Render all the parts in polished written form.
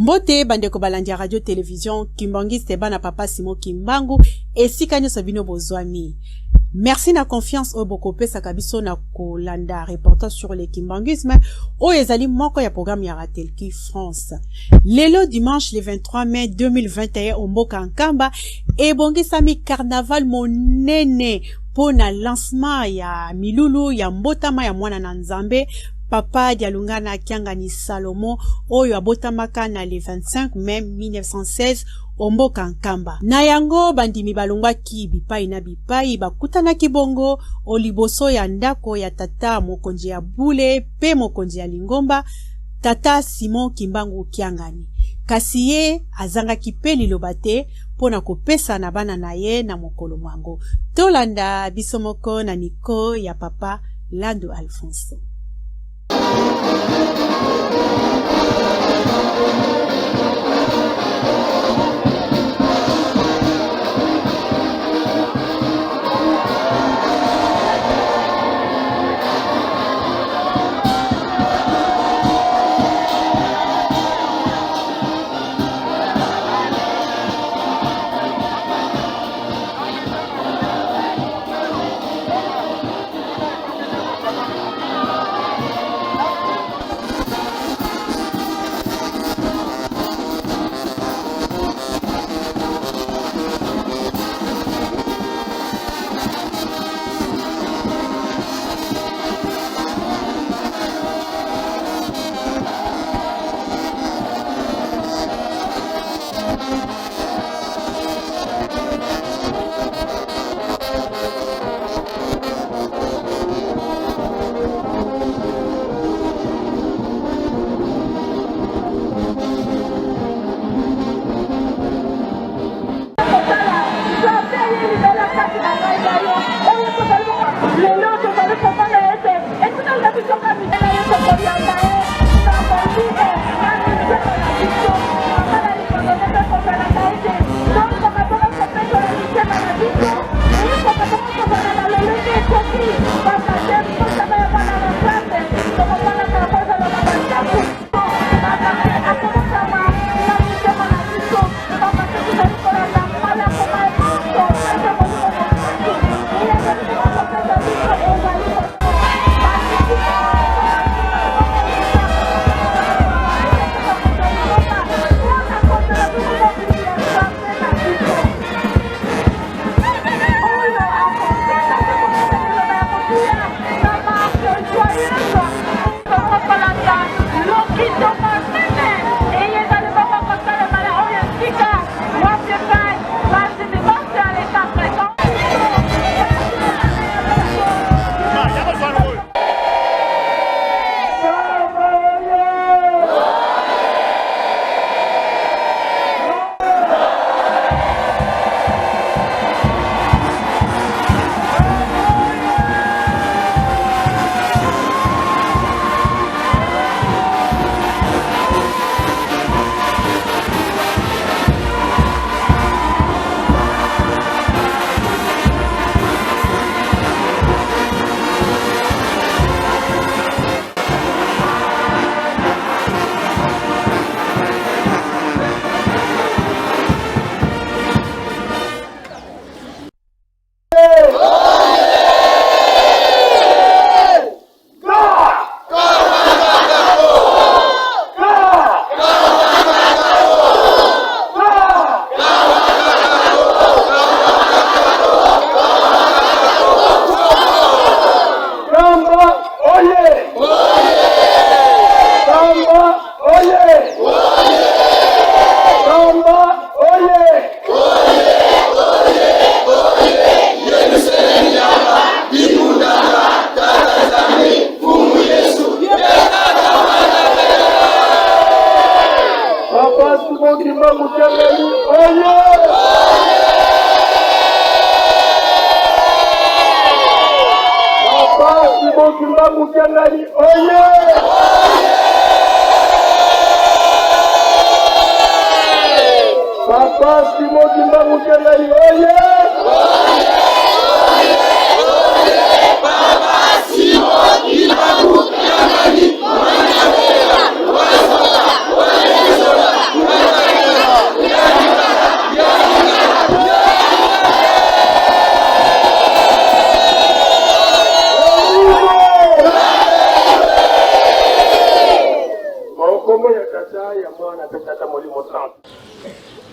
Mbote bandeko balandi ya radio television Kimbanguiste bana papa Simon Kimbangu esika nyonso bino bozwami. Merci na confiance oyo bokopesaka biso na kolanda reportage sur le kimbanguisme oyo ezali moko ya programme ya Ratelki France. Lelo dimanche le 23 mai 2021 o mboka Nkamba ebongisami carnaval monene mpo na lancement ya milulu ya mbotama ya mwana na Nzambe Papa Dialungana Kiangani Salomon oyo abotamaka na le 25 mai 1916 o mboka Nkamba. Na yango bandimi balongwaki bipai na bipai bakutanaki bongo o liboso ya ndako ya tata mokonzi ya bule pe mokonzi ya lingomba tata Simon Kimbangu Kiangani. Kasi ye azangaki pe liloba te mpo na kopesa na bana na ye na mokolo mwango. Tolanda biso moko na micro ya papa Landu Alfonso.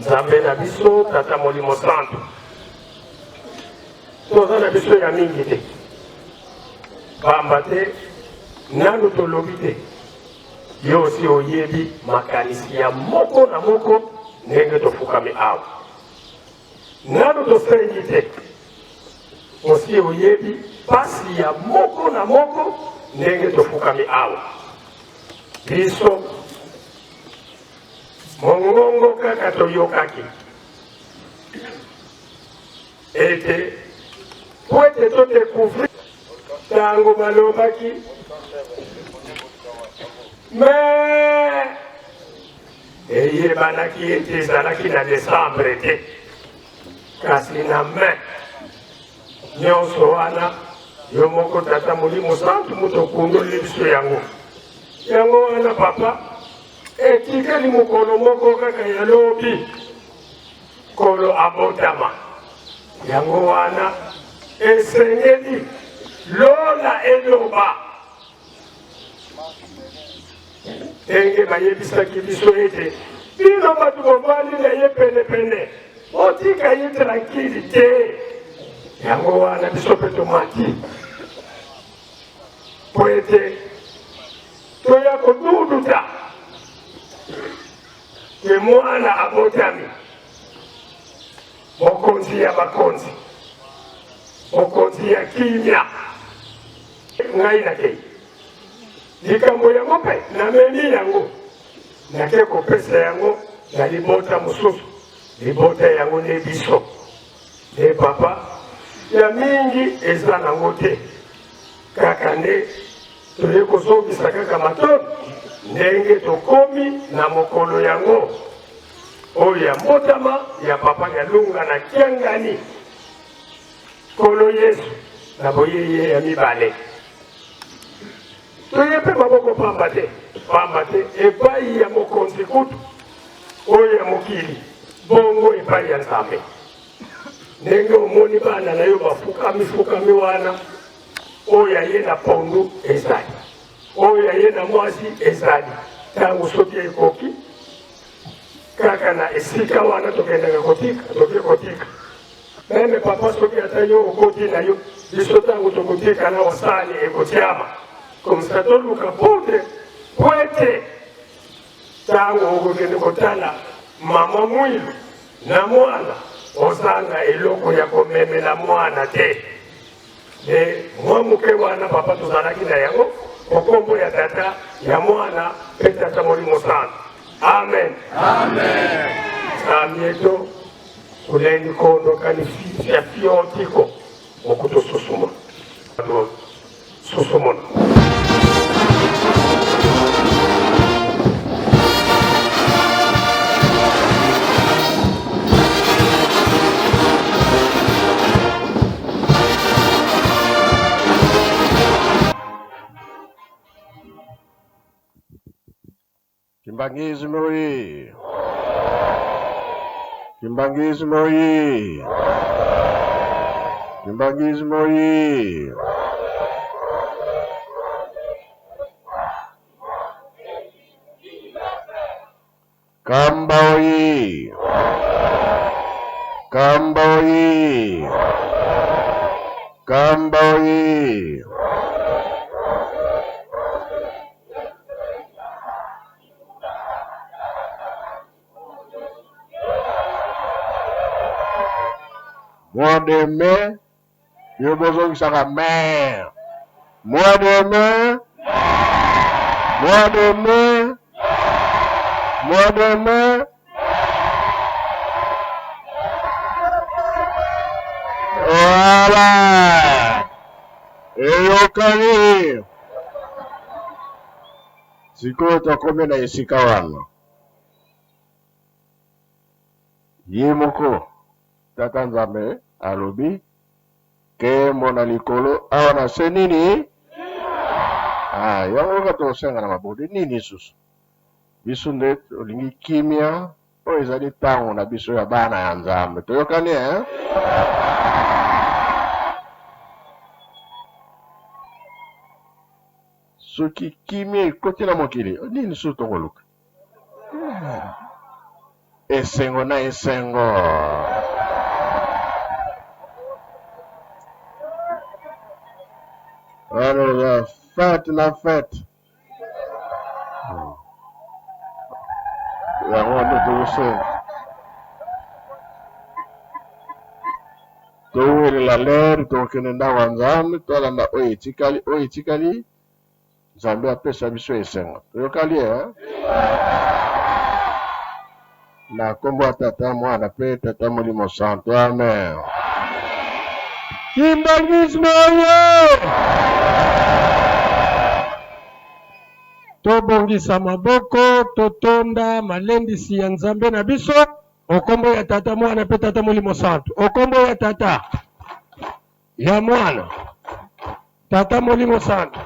Nzambe na biso, Tata Molimo Santu, toza na biso ya mingi te, pamba te nanu tolobi te. Yo osi oyebi makanisi ya moko na moko ndenge tofukami awa. Nanu tosengi te, osi oyebi pasi ya moko na moko ndenge tofukami awa. Biso mongongo kaka toyokaki ete po ete to decouvrir tango balobaki mais eyebanaki ete ezalaki na decembre te kasi na mai nyonso wana yo moko tata molimo santu moto okundoli biso yango yango wana papa etikali mokolo moko kaka ya lobi Nkolo abotama. Yango wana esengeli lola eloba ndenge bayebisaki biso ete bino bato bovandi na ye penepene botika ye trankili te. Yango wana biso mpe tomati mpo ete toya koduduta Ke mwana abotami, mokonzi ya bakonzi, mokonzi ya kimia. Ngai nakei likambo yango mpe namemi yango, nake kopesa yango na libota mosusu. Libota yango nde biso nde papa ya mingi eza nango te, kaka nde Toye kozongisa kaka matondo ndenge tokomi na mokolo yango oyo ya mbotama ya Papa Dialunga na Kiangani, Nkolo Yesu na boyei ye ya mibale. Toye mpe maboko pamba te, pamba te epai ya mokonzi kutu oyo ya mokili, bongo epai ya Nzambe. Ndenge omoni bana na yo bafukami fukami wana, oyo aye na pondu ezali, oyo aye na mwasi ezali. Ntango soki ekoki kaka na esika wana tokendaka kotika, toke kotika meme papa, soki ata yo okoti na yo, biso ntango tokotika na wasani ekotiama komsa, toluka poudre po ete ntango okokende kotala mama mwilu na mwana ozanga eloko ya komemela mwana te. Nde mwa moke wana papa tozalaki na yango okombo ya tata ya mwana mpe tata molimo santu. Amen. Amen. Samieto kulendi kondo kani ya fiotiko mokuto susuma susumona. Kimbanguisme oye! Kimbanguisme oye! Kimbanguisme oye! Kamba oye! Kamba oye! Kamba oye! Mois de mai, yo bozongisaka mer. Mois de mai, mois de mai, mois de mai. Voilà. Eyokani. Sikoyo tokomi na esika wana. Ye moko Tata Nzambe alobi, Nkembo na likolo, awa na se nini? Ah, yango kaka tokosenga na mabondeli, nini lisusu? Biso nde tolingi kimia, oyo ezali ntango na biso ya bana ya Nzambe. Toyokani eh? Soki kimia ekoti na mokili, nini lisusu tokoluka? Esengo na esengo. Wana eza fete na fete. Yango nde tozosenga. Towelela lere tokokende ndako ya Nzambe, tolanda oyo etikali, oyo etikali Nzambe apesa biso esengo. Toyokali eh? Na kombo ya Tata, Mwana pe Tata Molimo Santo. Amen. Kimbanguisme oye! Tobongisa maboko, totonda malendisi ya Nzambe na biso okombo ya Tata, Mwana pe Tata Molimo Santo. Okombo ya Tata, ya Mwana, Tata Molimo Santo.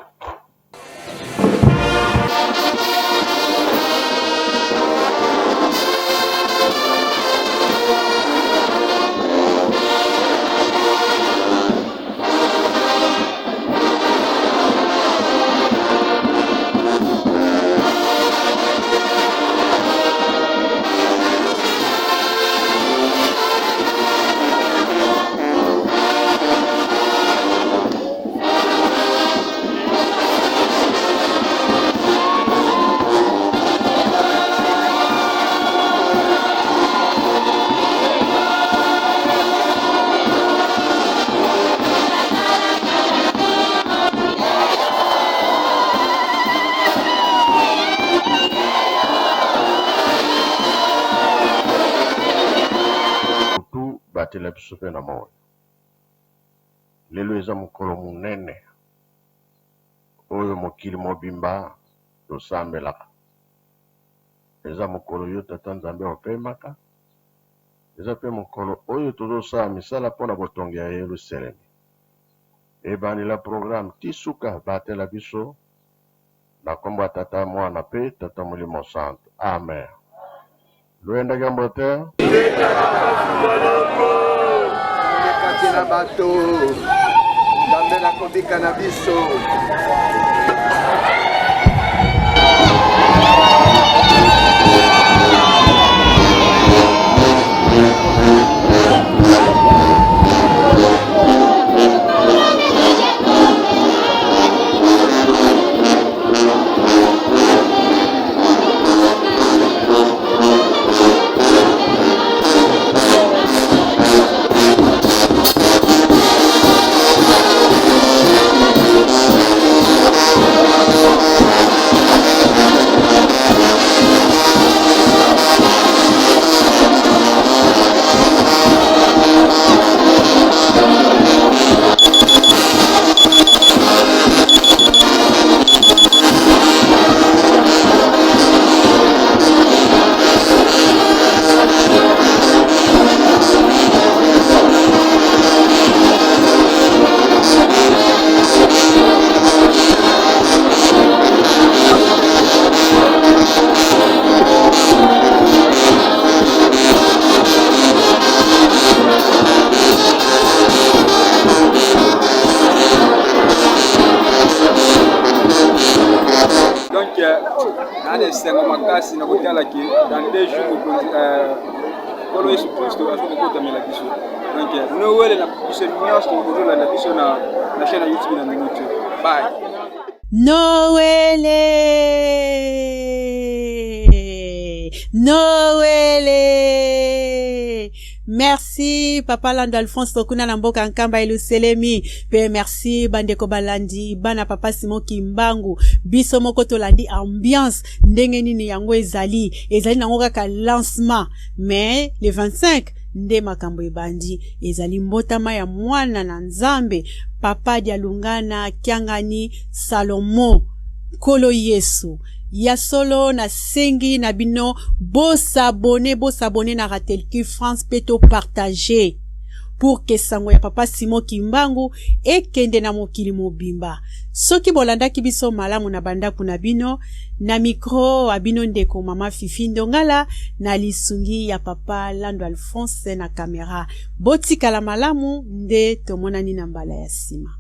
Butu batela biso pe na moyi. Lelo eza mokolo monene oyo mokili mobimba tosambelaka. Eza mokolo yo Tata Nzambe opemaka. Eza pe mokolo oyo tozosala misala pona botongi ya Yelusalemi. Ebandela programme ti suka batela biso na kombo ya Tata, Mwana pe Tata Molimo Santu. Amen. Luyenda Kiambo te. Kati na bato Nzambe nakobika na biso. Donc naa na esengo makasi na kotala ke dans deux jours mokonzi nkolo yesu kristo aza kokotamela biso. Donc nowele na biso nyonso kozolanda biso na na chaîne ya YouTube na minute. Bye. Noele, Noele. Merci papa Lando Alphonse kuna na mboka Nkamba Eluselemi pe merci bandeko balandi bana papa Simon Kimbangu. Biso moko tolandi ambiance ndenge nini yango ezali, ezali nango kaka lancement mais le 25 nde makambo ebandi. Ezali mbotama ya mwana na Nzambe papa Dialungana Kiangani Salomo Nkolo Yesu. Ya solo nasengi na bino bosabone, bosabone na Ratelki France pe to partager pour que sango ya papa Simon Kimbangu ekende na mokili mobimba. Soki bolandaki biso malamu na bandaku na bino, na micro wa bino ndeko mama Fifi Ndongala na lisungi ya papa Lando Alphonse na camera. Botikala malamu nde tomonani na mbala ya sima.